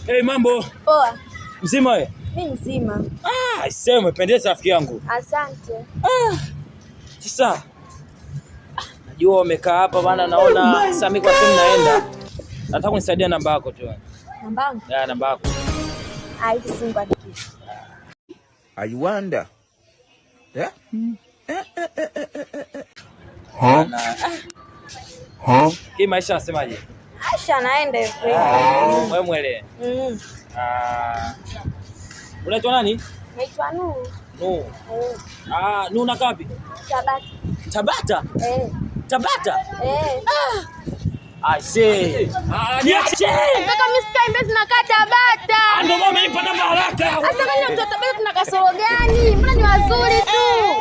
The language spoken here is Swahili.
Hey, mambo. Poa. Mzima wewe? Mimi mzima. Ah, sema umependeza rafiki yangu. Asante. Sasa najua umekaa hapa bana, naona sasa mimi kwa simu naenda. Nataka kunisaidia namba yako tu. Namba yangu? Ya, namba yako. Ah, hii simu kuandikisha. I wonder. Yeah? Bana. Hii maisha nasemaje? Asha naenda hivi. Wewe mwele. Ah. Unaitwa nani? Naitwa Nuru. Nu. Ah, Nu unakaa wapi? Tabata. Tabata? Eh. Tabata? Eh. I see. Ah, niache. Kaka mimi sikai Mbezi nakaa Tabata. Ah, ndio maana umenipa namba haraka. Sasa kwani mtu wa Tabata tuna kasoro gani? Mbona ni wazuri tu?